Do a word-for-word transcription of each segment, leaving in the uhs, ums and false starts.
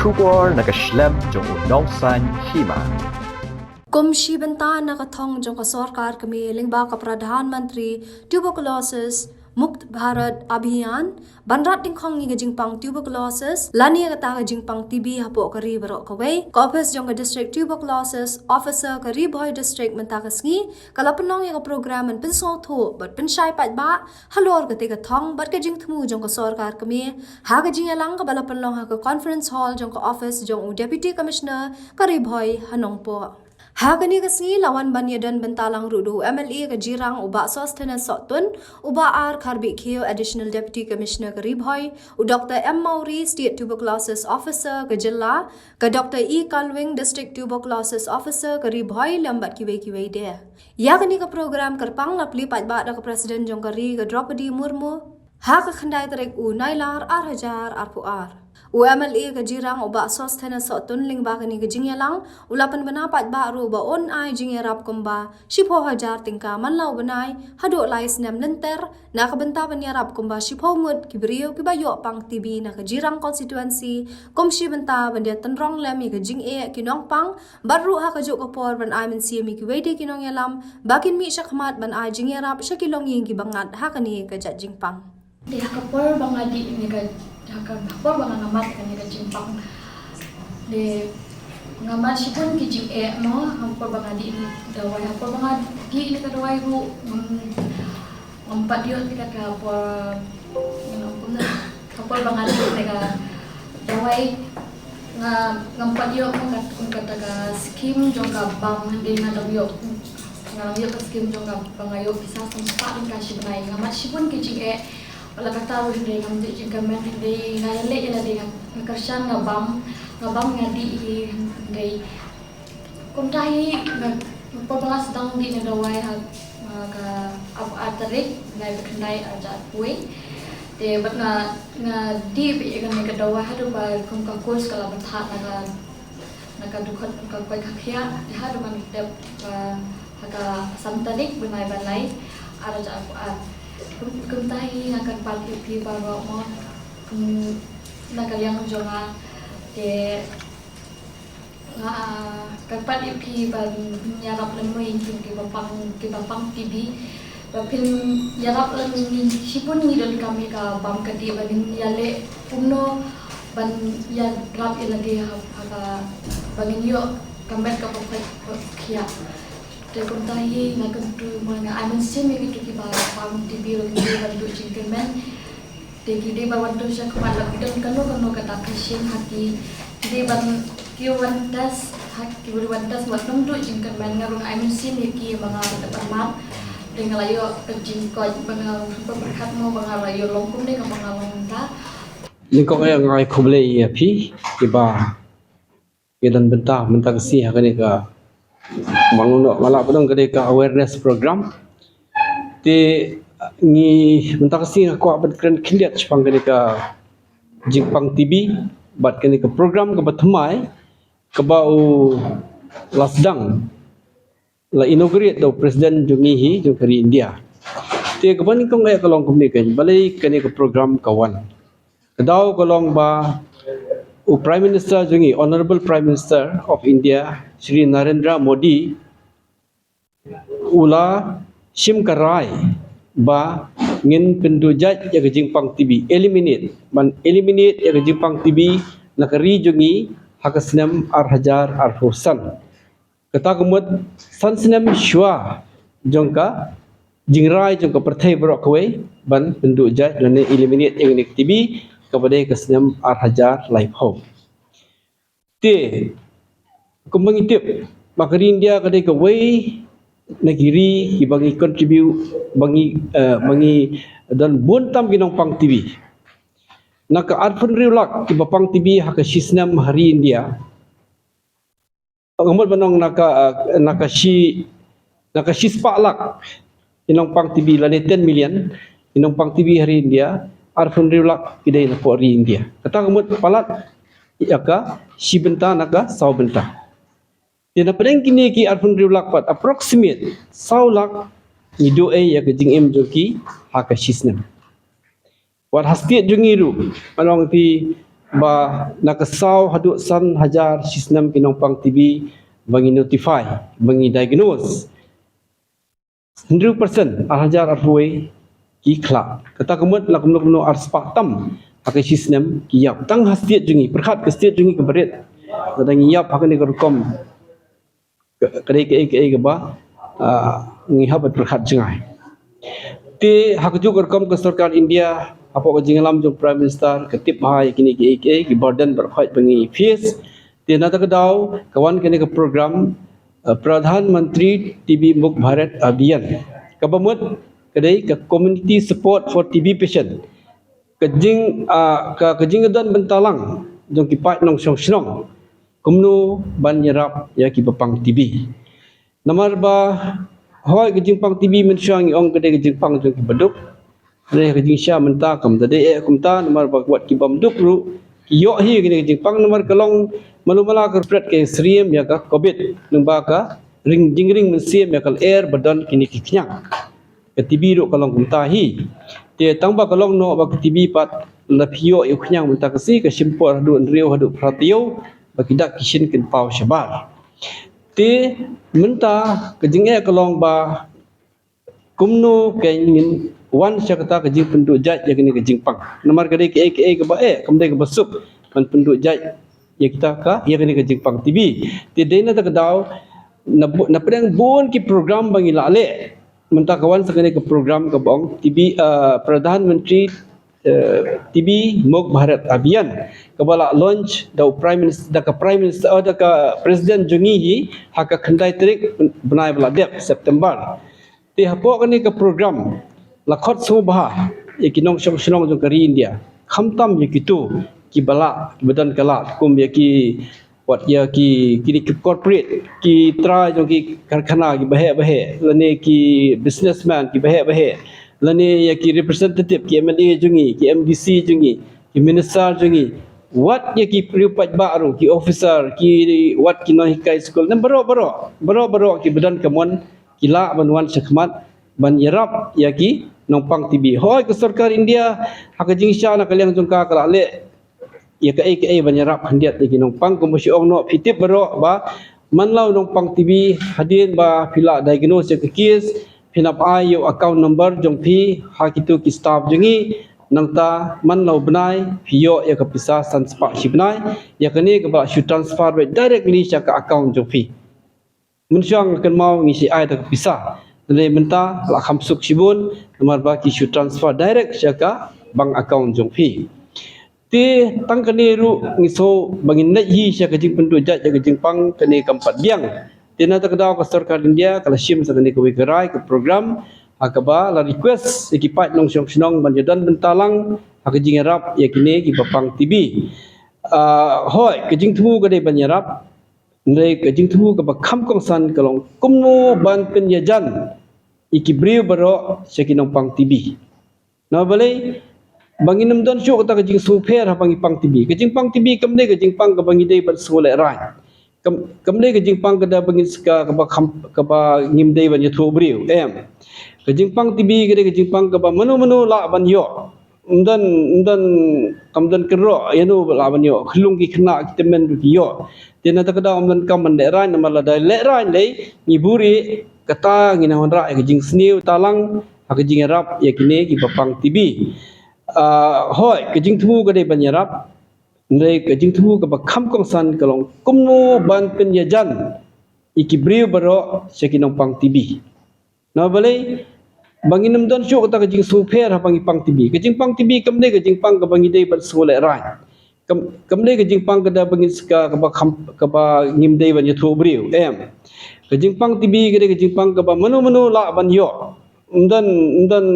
Khubor na ka shlem jong u nongsan hima. Kum shi bynta na ka thong jong ka sorkar kmie lyngba ka Pradhan Mantri Tuberculosis Mukt Bharat Abhiyan, ban rat dyngkhong ïa ka jingpang tuberculosis lane kata ka jingpang T B hapoh ka ri baroh kawei, ka ophis jong ka District Tuberculosis Officer ka Ri Bhoi District mynta ka sngi ka la pynlong ïa ka program ban pynsngewthuh bad pynshai paidbah halor kata ka thong bad ka jingthmu jong ka sorkar kmie ha ka jingïalang kaba la pynlong ha ka conference hall jong ka ophis jong u Deputy Commissioner ka Ri Bhoi ha Nongpoh. Ha kane ka sngi la wan ban ïadon bynta lang ruh da u M L A ka Jirang u Bah Sosthenes Sohtun, u Bah R Kharbih Khiew Additional Deputy Commissioner ka Ri Bhoi, u Doctor M Mawrie State Tuberculosis Officer ka jylla, ka Doctor E Kalwing District Tuberculosis Officer ka Ri Bhoi lem bad kiwei kiwei de. Ïa kane ka program kyrpang la plie paidbah da ka President jong ka ri ka Droupadi Murmu ha ka khyndai tarik u Nailar ar hajar arphew ar. U M L A ka Jirang u Bah Sosthenes Sohtun lyngba kane ka jingïalang u la pynbna paidbah ruh ba un ai jingïarap kumba shiphew hajar tyngka man la u bnai haduh lai snem lynter na ka bynta ban ïarap kumba shiphew ngut ki briew kiba ïoh pang T B na ka Jirang constituency kum shi bynta ban ïa tynrong lem ïa ka jingeh ki nongpang bad ruh ha kajuh ka por ban ai mynsiem ïa kiwei de ki nongïalam ba kin mih shakhmat ban ai jingïarap sha ki longïing kiba ngat ha kane ka jait jingpang. Te ha ka por ba nga dih ne ka, ha ka por ba nga namat kane ka jingpang, te nga mad shibun ki jingeh mo, ha ka por ba nga dih ne ka dawai, ha ka por ba nga dih ne ka dawai ruh ngam, ngam pat ïoh te ka, ka por, ngam kumne, ha ka por ba nga dih ne ka dawai, nga, ngam pat ïoh mo ka, kum kata ka skim jong ka bank, hynrei nga dang ïoh, nga dang ïoh ka skim jong ka bank, nga ïoh pisa san spah tyngka shi bnai. Nga mad shibun ki jingeh, wat la katta ruh hynrei ngam dih jingkyrmen, hynrei nga ïaleh ïa lade, nga, nga kyrshan, nga bam, nga bam, nga dih hi, hynrei kumta hi nga, por ba nga sdang dih na dawai ha, ha ka arphew ar tarik bnai ba khyndai arhajar arphew wei. Te bad nga, nga dih beit ïa kane ka dawai haduh ba kum ka course ka la bthah na ka, na ka dkhot ka koit ka khiah, te haduh ban tep, ah, ha ka san tarik bnai ba lai arhajar arphew ar. Kum, kumta hi nga kyrpad ïa phi baroh mo, kum, na ka liang jong nga, te nga, ah, kyrpad ïa phi ban ïarap lem ïa ki, kiba pang, kiba pang T B. Ba phin ïarap lem ïa ngi shibun ngi donkam ïa ka bam ka dih ba ngin ïaleh kumno ban ïarap ïa lade ha, ha ka ba ngin ïoh ka met kaba koit ka khiah. Te kumta hi nga kyntu mo, nga ai mynsiem ïa kito kiba pang T B ruh ki dei ban duh jingkyrmen. Te ki dei ban wan tong sha khmat, la ki don kano kano kata ka shin ha ki, ki dei ban, ki wan test ha, ki wan test, wat nym duh jingkyrmen. Nga ruh nga ai mynsiem ïa ki ba nga la dep ban mad. Te nga la ïoh ka jingkoit ba nga ruh pyrkhat mo ba nga la ïoh long kumne kaba nga long mynta. Nyngkong eh nga ai khublei ïa phi kiba ïadon bynta mynta ka sngi ha kane ka, nga lah ban ong ka dei ka awareness program. Te ngi mynta ka sngi nga kwah ban kren khyndiat shaphang kane ka jingpang T B bad kane ka program kaba thymmai kaba u la sdang, la inaugurate da u President jong ngi hi jong ka ri India. Te kaba nyngkong eh ka long kumne, kane balei kane ka program ka wan. Ka daw ka long ba u Prime Minister jong ngi, Honorable Prime Minister of India, Shri Narendra Modi, u la shim ka rai ba ngin pynduh jait ïa ka jingpang T B, eliminate, ban eliminate ïa ka jingpang T B na ka ri jong ngi ha ka snem arhajar arphew san. Kata ka mut san snem shuwa jong ka jingrai jong ka pyrthei baroh kawei ban pynduh jait lane eliminate ïa kane ka T B kaba dei ka snem arhajar laiphew. Te kumba ngi tip ba ka ri India ka dei kawei na ki ri kiba ngi contribute, ba ngi, eh, ba ngi don bun tam ki nongpang T B. Na ka arphew hynriew lak kiba pang T B ha ka shisnem ha ri India. Nga mut ban ong na ka, eh, na ka shi, na ka shispah lak ki nongpang T B lane ten million ki nongpang T B ha ri India, arphew hynriew lak ki dei na pdeng ri India. Kata ka mut palat ïa ka shi bynta na ka saw bynta. Te na pdeng kine ki arphew hynriew lak pat approximate saw lak ngi duh ei ïa ka jingim jong ki ha ka shisnem. Wat ha state jong ngi ruh, ngan ong te ba na ka saw haduh san hajar shisnem ki nongpang T B ba ngi notify, ba ngi diagnose. Hynriew percent, ar hajar arphew wei ki khlad. Kata ka mut la kumno kumno ar spah tam ha ka shisnem ki ïap. Tang ha state jong ngi, pyrkhat ka state jong ngi kaba rit. Lada ngi ïap ha kane ka rukom, ka, ka dei kaei kaei kaba, ah, ngi hap ban pyrkhat jngai. Te ha kajuh ka rukom ka sorkar India, hapoh ka jingïalam jong Prime Minister, ka tip bha ïa kine kiei kiei ki burden baroh khoit ba ngi face. Te na kata ka daw ka wan kane ka program, uh, Pradhan Mantri T B Mukt Bharat Abhiyan. Kaba mut ka dei ka Community Support for T B Patient. Ka jing, uh, ka, ka jingdon bynta lang jong ki paid nongshong shnong kumno ban ïarap ïa kiba pang T B. Namar ba hooid ka jingpang T B mynshwa ngi ong ka dei ka jingpang jong kiba duk. Hynrei ka jingshisha mynta kam da dei eh kumta, namar ba wat ki bym duk ruh ki ïoh hi kane ka jingpang, namar ka long malu mala ka pret ka syriem ïa ka covid, lyngba ka ring, jingring mynsiem ïa ka lyer ba don kine ki khñiang. Ka T B ruh ka long kumta hi. Te tang ba ka long noh ba ka T B pat, la phi ïoh ïa u khñiang mynta ka sngi, ka shim por haduh hynriew haduh phra taïew ba ki dak ki shin kin paw shabar. Te mynta ka jingeh ka long ba kumno kein ngin wan sha kata ka jingpynduh jait ïa kane ka jingpang. Namar ka dei kaei kaei kaba eh, kam dei kaba suk ban pynduh jait ïa kita ka, ïa kane ka jingpang T B. Te dei na kata ka daw na bu-, na pdeng bun ki program ba ngi la leh, mynta ka wan sa kane ka program kaba ong T B, uh, Pradhan Mantri, uh, T B Mukt Bharat Abhiyan, kaba la launch da u Prime Minister, da ka Prime Minister, uh, da ka President jong ngi hi ha ka khyndai tarik bnai ba la dep, September. Te hapoh kane ka program la khot sngewbha ïa ki nongshong shnong jong ka ri India, khamtam ïa kito kiba lah, kiba don ka lad, kum ïa ki, wat ïa ki, kine ki corporate, ki trai jong ki karkhana kiba heh ba heh, lane ki businessman kiba heh ba heh, lane ïa ki representative, ki M L A jong ngi, ki M D C jong ngi, ki minister jong ngi, wat ïa ki briew paidbah ruh, ki officer, ki, wat ki nonghikai skul, ne baroh baroh, baroh baroh kiba don ka mon ki lah ban wan shakhmat ban ïarap ïa ki nongpang T B. Hooid ka sorkar India ha ka jingshisha na ka liang jong ka ka la leh ïa kaei kaei ban ïarap khyndiat ïa ki nongpang, kumba shu ong noh, phi tip baroh ba man la u nongpang T B, hadien ba phi la diagnose ïa ka case, phin hap ai ïa u account number jong phi ha kito ki staff jong ngi, nangta man la u bnai phi ïoh ïa ka pisa san spah shi bnai, ïa kane kaba la shu transfer beit directly sha ka account jong phi. Mynshwa nga kynmaw ngi shu ai da ka pisa, hynrei mynta la kham suk shibun, namar ba ki shu transfer direct sha ka bank account jong phi. Te tang kane ruh ngi sngew ba ngin leit hi sha ka jingpynduh jait ïa ka jingpang, kane kam pat biang. Te na kata ka daw ka sorkar India ka la shim sa kane kawei ka rai, ka program, ha kaba la request ïa ki paid nongshong shnong ban ïadon bynta lang ha ka jingïarap ïa kine kiba pang T B. Ah, hooid, ka jingthmu ka dei ban ïarap, hynrei ka jingthmu kaba kham kongsan ka long kumno ban pynïajan ïa ki briew baroh sha ki nongpang T B. Namar balei? Ba ngin ym don shuh kata ka jingsngewpher haba ngi pang T B. Ka jingpang T B kam dei ka jingpang kaba ngi dei ban sngew lehraiñ. Kam, kam dei ka jingpang kaba ngin ska, kaba kham, kaba ngim dei ban ïathuh briew, em. Ka jingpang T B ka dei ka jingpang kaba mano mano lah ban ïoh. Ym don, ym don, kam don kynroh ïano ba lah ban ïoh. Khyllung ki khynnah ki tymmen ruh ki ïoh. Te na kata ka daw ym donkam ban lehraiñ, namar lada lehraiñ lei, ngi buhrieh, kata ngin nang wanrah ïa ka jingsniew talang ha ka jingïarap ïa kine kiba pang T B. Ah, hooid, ka jingthmu ka dei ban ïarap, hynrei ka jingthmu kaba kham kongsan ka long kumno ban pynïajan ïa ki briew baroh sha ki nongpang T B. Namar balei? Ba ngin ym don shuh kata ka jingsngewpher haba ngi pang T B. Ka jingpang T B kam dei ka jingpang kaba ngi dei ban sngew lehraiñ. Kam, kam dei ka jingpang kaba ngin ska, kaba kham, kaba ngim dei ban ïathuh briew, em. Ka jingpang T B ka dei ka jingpang kaba mano mano lah ban ïoh. Ym don, ym don,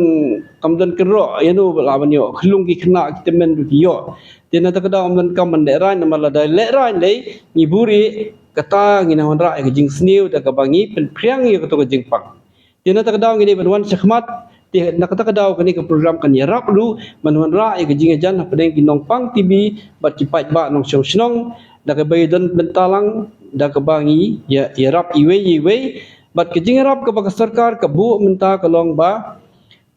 kam don kynroh ïano ba lah ban ïoh. Khyllung ki khynnah ki tymmen ruh ki ïoh. Te na kata ka daw ym donkam ban lehraiñ, namar lada lehraiñ lei, ngi buhrieh, kata ngin nang wanrah ïa ka jingsniew da kaba ngi pynphriang ïa kato ka jingpang. Te na kata ka daw ngi dei ban wan shakhmat, te na kata ka daw kane ka program kan ïarap ruh ban wanrah ïa ka jingïajan hapdeng ki nongpang T B bad ki paidbah nongshong shnong, da kaba ïadon bynta lang, da kaba ngi ïa, ïarap iwei ïa iwei. Bad ka jingïarap kaba ka sorkar ka buh mynta ka long ba,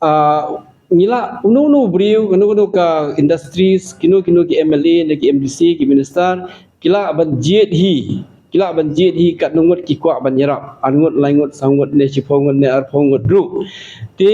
ah, ngi lah, uno uno u briew, kano kano ka industries, kino kino ki M L A ne ki M D C, ki minister, ki lah ban jied hi, ki lah ban jied hi katno ngut ki kwah ban ïarap, ar ngut, lai ngut, saw ngut, ne shiphew ngut, ne arphew ngut ruh. Te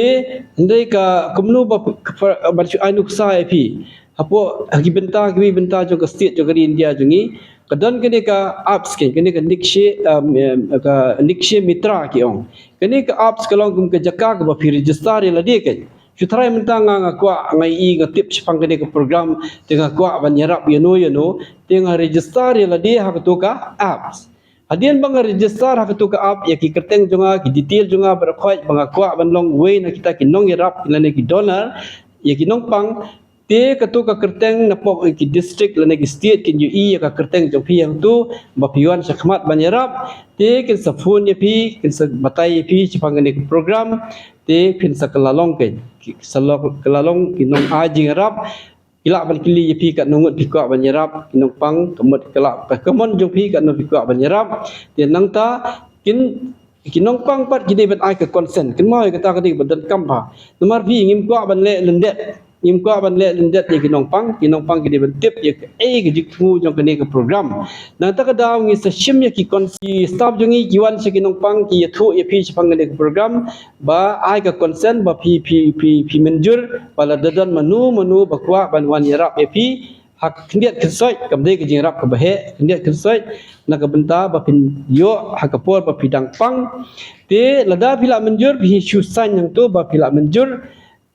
hynrei ka kumno ba, ka, ban shu ai nuksa ïa phi, hapoh ha ki bynta, ki bynta jong ka state jong ka ri India jong ngi, ka don kane ka apps, kane ka Nikshay, um, um, ka Nikshay Mitra ki ong. Kane ka apps ka long kum ka jaka kaba phi register ïa lade. Shu tharai mynta nga, nga kwah, nga i, nga tip shaphang kane ka program, te nga kwah ban ïarap ïano ïano, te nga register ïa lade ha kato ka apps. Hadien ba nga register ha kato ka app, ïa ki kyrteng jong nga, ki detail jong nga baroh khoit, ba nga kwah ban long uwei na kita ki nongïarap lane ki donor ïa ki nongpang, te kato ka kyrteng napoh ki district lane ki state kin ïohi ïa ka kyrteng jong phi hangto, ba phi wan shakhmat ban ïarap, te kin sa phone ïa phi, kin sa batai ïa phi shaphang kane ka program, te phin sa kylla long, kin sa kylla long ki nongai jingïarap. Ki lah ban kylli ïa phi katno ngut phi kwah ban ïarap, ki nongpang, ka mut, ka lah, ka mon jong phi katno phi kwah ban ïarap. Te nangta kin, ki nongpang pat ki dei ban ai ka consent. Kynmaw ïa kata ka dei ba donkam bha. Namar phi, ngim kwah ban leh lyndet, ngim kwah ban leh lyndet ïa ki nongpang, ki nongpang ki dei ban tip ïa kaei ka jingthmu jong kane ka program. Nangta ka daw ngi sa shim ïa ki consent, ki staff jong ngi ki wan sha ki nongpang, ki ïathuh ïa phi shaphang kane ka program, ba ai ka consent, ba phi, phi, phi, phi mynjur ba lada don mano mano ba kwah ban wan ïarap ïa phi ha ka khyndiat khynsoit, kam dei ka jingïarap kaba heh, khyndiat khynsoit, na ka bynta ba phin ïoh ha ka por ba phi dang pang. Te lada phi la mynjur, phi shu sign hangto ba phi la mynjur.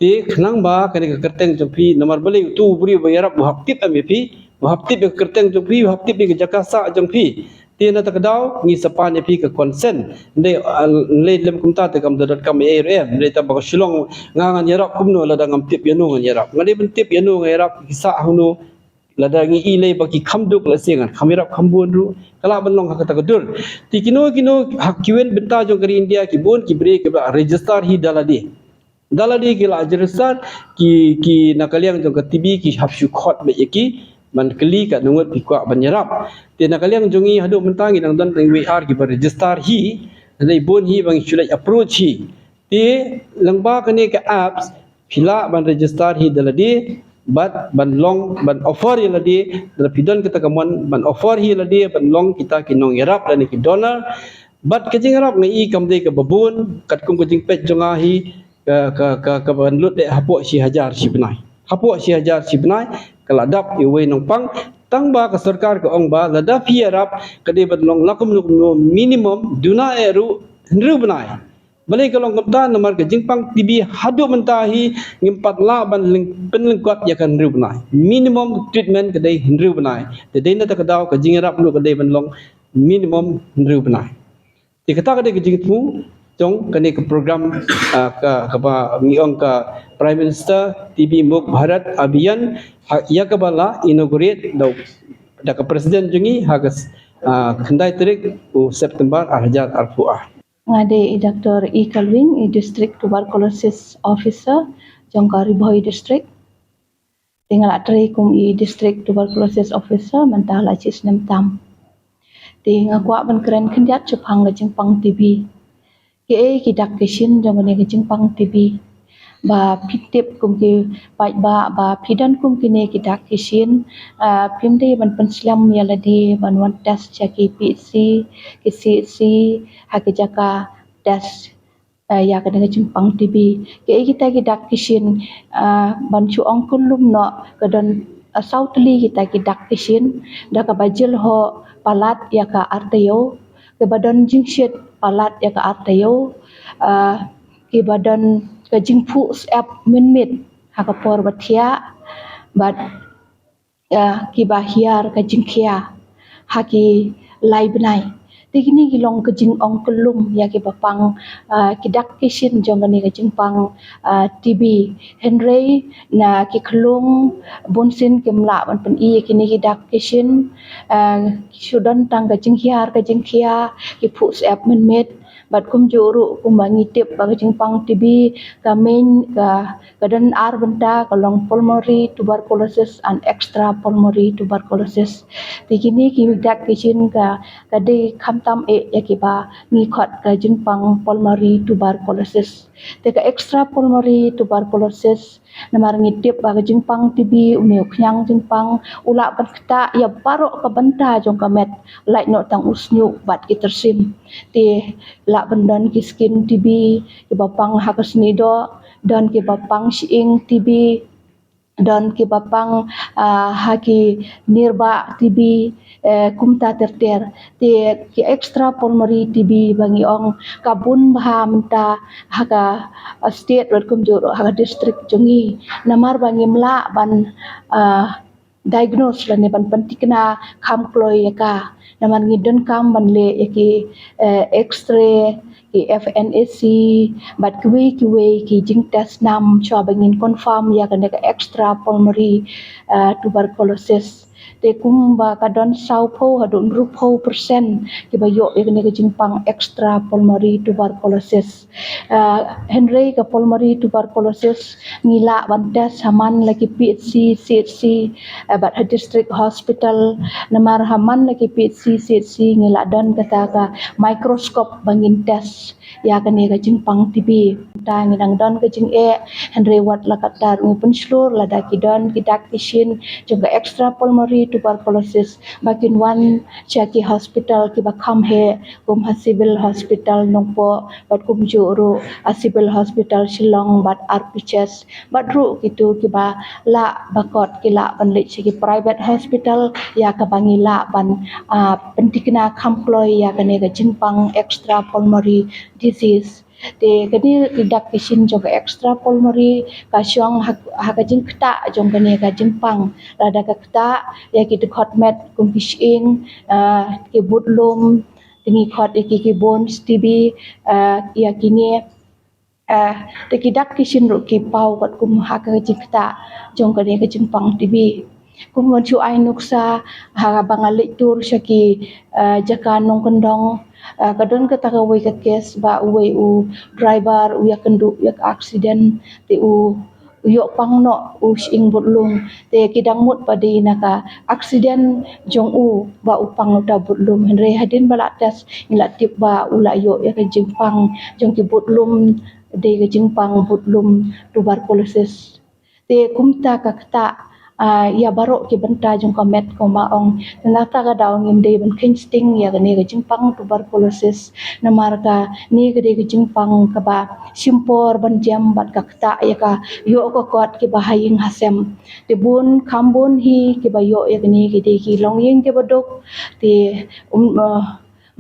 Te khnang ba kane ka kyrteng jong phi, namar balei uto u briew ba ïarap u hap tip em ïa phi, u hap tip ïa ka kyrteng jong phi, u hap tip ïa ka jaka sah jong phi. Te na kata ka daw ngi sa pan ïa phi ka consent. Hynrei, ah, lei lem kumta te kam da donkam ei ei ruh em. Hynrei tang ba ka shu long nga ngan ïarap kumno lada ngam tip ïano ngan ïarap. Nga dei ban tip ïano ngan ïarap, ki sah hangno, lada ngi i lei ba ki kham duk, lehse ngan kham ïarap kham bun ruh. Ka lah ban long ha kata ka dur. Te kino kino, ha kiwei bynta jong ka ri India, ki bun ki briew kiba register hi da lade. Da lade ki la register, ki, ki na ka liang jong ka T B ki hap shu khot beit ïa ki ban kylli katno ngut phi kwah ban ïarap. Te na ka liang jong ngi haduh mynta ngi dang don tang wei ar kiba register hi. Hynrei bun hi ba ngi shu leit approach hi. Te lyngba kane ka apps phi lah ban register hi da lade, bad ban long, ban offer ïa lade, lada phi don kata ka mon ban offer hi ïa lade ban long kita ki nongïarap lane ki donor. Bad ka jingïarap nga i kam dei kaba bun, katkum ka jingpeit jong nga hi, ka, ka, ka, ka ban lut dei hapoh shi hajar shi bnai. Hapoh shi hajar shi bnai ka la dap ïa uwei nongpang. Tang ba ka sorkar ka ong ba lada phi ïarap ka dei ban long la kumno kumno, minimum duna eh ruh hynriew bnai. Balei ka long kumta? Namar ka jingpang T B haduh mynta hi ngim pat lah ban ling-, pynlyngkot ïa ka hynriew bnai. Minimum treatment ka dei hynriew bnai. Te dei na kata ka daw ka jingïarap ruh ka dei ban long minimum hynriew bnai. Te kata ka dei ka jingthmu jong kane ka program, ah, ka, kaba ngi ong ka Prime Minister T B Mukt Bharat Abhiyan, ha, ïa kaba la inaugurate da, da ka President jong ngi ha ka, ah, khyndai tarik u September ar hajar arphew ar. Nga dei i Doctor E Kalwing, i District Tuberculosis Officer jong ka Ri Bhoi District. Te nga la trei kum i District Tuberculosis Officer mynta la shi snem tam. Te nga kwah ban kren khyndiat shaphang ka jingpang T B. Kiei ki dak ki shin jong kane ka jingpang T B? Ba phi tip kum ki paidbah ba phi don kum kine ki dak ki shin, ah, phim dei ban pynslem ïa lade ban wan test sha ki P H C, ki C H C, ha ki jaka test, ah, ïa kane ka jingpang T B. Kiei kita ki dak ki shin? Ah, ban shu ong kyllum noh, ka don, ah, saw tylli kita ki dak ki shin. Da kaba jyllhoh palat ïa ka ar taïew, kiba don jingshit palat ïa ka ar taïew, ah, kiba don ka jingphuh syep mynmiet ha ka por ba thiah, bad, ah, kiba hiar ka jingkhia ha ki lai bnai. Te kine ki long ka jingong kyllum ïa kiba pang, ah, ki dak ki shin jong kane ka jingpang, ah, T B. Hynrei na ki khyllung bunsien kim lah ban pyni ïa kine ki dak ki shin, ah, ki shu don tang ka jinghiar ka jingkhia, ki phuh syep mynmiet, Bad kumjuh ruh kumba ngi tip ba ka jingpang T B ka main ka, ka don ar bynta, ka long pulmonary tuberculosis and extra pulmonary tuberculosis. Te kine ki dak ki shin ka, ka dei khamtam eh ïa kiba ngi khot ka jingpang pulmonary tuberculosis. Te ka extra pulmonary tuberculosis, namar ngi tip ba ka jingpang T B, une u khñiang jingpang, u lah ban ktah ïa baroh ka bynta jong ka met, lait noh tang u shñiuh bad ki tyrsim. Te lah ban don ki skin T B, kiba pang ha ka snieh doh, don kiba pang shyieng T B, don kiba pang, ah, ha ki nirbah T B, eh, kumta ter ter. Te ki extra pulmonary T B ba ngi ong ka bun bha mynta ha ka, ah, state bad kumjuh ruh ha ka district jong ngi. Namar ba ngim lah ban, ah, diagnose lane ban pynthikna kham kloi ïa ka. Namar ngi donkam ban leh ïa ki, eh, X-ray, ki F N A C, bad kiwei kiwei ki jingtest nam shuwa ba ngin confirm ïa kane ka extra pulmonary, eh, tuberculosis. Te kumba ka don sawphew haduh hynriewphew percent kiba ïoh ïa kane ka jingpang extra pulmonary tuberculosis. Ah, hynrei ka pulmonary tuberculosis ngi lah ban test ha man la ki P H C, C H C, eh, bad ha district hospital. Namar ha man la ki P H C, C H C ngi lah don kata ka microscope ba ngin test ïa kane ka jingpang T B. Te ngi dang don ka jingeh, hynrei wat la katta ruh ngi pynshlur lada ki don ki dak ki shin jong ka extra pulmonary tuberculosis ba kin wan sha ki hospital kiba kham heh, kum ha Civil Hospital Nongpoh, bad kumjuh ruh ha Civil Hospital Shillong bad R P H S, bad ruh kito kiba lah ba kot ki lah ban leit sha ki private hospital ïa kaba ngi lah ban, ah, pynthikna kham kloi ïa kane ka jingpang extra pulmonary disease. Te kane ki dak ki shin jong ka extra pulmonary ka shong ha, ha ka jingktah jong kane ka jingpang. Lada ka ktah ïa ki dkhot met kum ki shyieng, ah, ki budlum, te ngi khot ïa ki ki bones T B, ah, ïa kine, ah, te ki dak ki shin ruh ki paw katkum ha ka jingktah jong kane ka jingpang T B. Kum ban shu ai nuksa, haba nga leit tur sha ki, eh, jaka nongkyndong, eh, ka don kata kawei ka case ba uwei u driver u ïakynduh ïa ka accident, te u, u ïoh pang noh u shyieng budlum. Te ki dang mut ba dei na ka accident jong u ba u pang uta budlum, hynrei hadien ba la test ngi la tip ba u la ïoh ïa ka jingpang jong ki budlum, dei ka jingpang budlum tuberculosis. Te kumta ka ktah, ah, ïa baroh ki bynta jong ka met, kumba ong. Te na kata ka daw ngim dei ban kheiñ sting ïa kane ka jingpang tuberculosis. Namar kane ka dei ka jingpang kaba shim por ban jem bad ka ktah ïa ka ïoh ka kot kiba ha ïing ha sem. Te bun kham bun hi kiba ïoh ïa kane ki dei ki longïing kiba duk. Te, um, eh,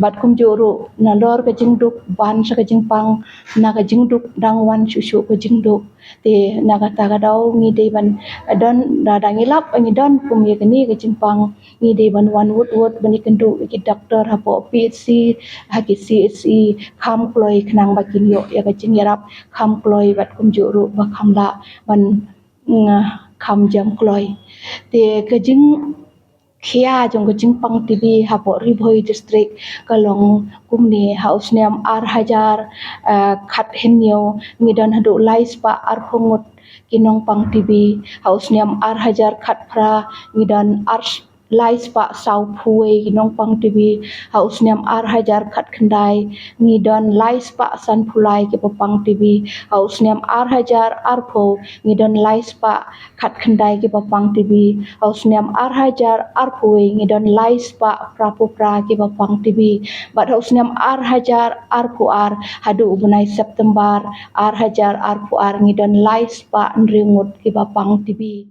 bad kumjuh ruh nalor ka jingduk ban sha ka jingpang, na ka jingduk dang wan shuh shuh ka jingduk. Te na kata ka daw ngi dei ban don, lada ngi lap ngi don kum ïa kane ka jingpang, ngi dei ban wan wut wut ban ïakynduh ïa ki doktor hapoh P H C, ha ki C H C, kham kloi khnang ba kin ïoh ïa ka jingïarap kham kloi bad kumjuh ruh ba kham lah ban, mm, kham jem kloi. Te ka jing khia jong ka jingpang T B hapoh Ri Bhoi District ka long kumne: ha u snem ar hajar, eh, khathynñiew ngi don haduh lai spah arphew ngut ki nongpang T B. Ha u snem ar hajar khatphra ngi don ar, lai spah sawphew wei ki nongpang T B. Ha u snem ar hajar khatkhyndai ngi don lai spah sanphew lai kiba pang T B. Ha u snem ar hajar arphew ngi don lai spah khatkhyndai kiba pang T B. Ha u snem ar hajar arphew wei ngi don lai spah phraphew phra kiba pang T B. Bad ha u snem ar hajar arphew ar haduh u bnai September ar hajar arphew ar ngi don lai spah hynriew ngut kiba pang T B.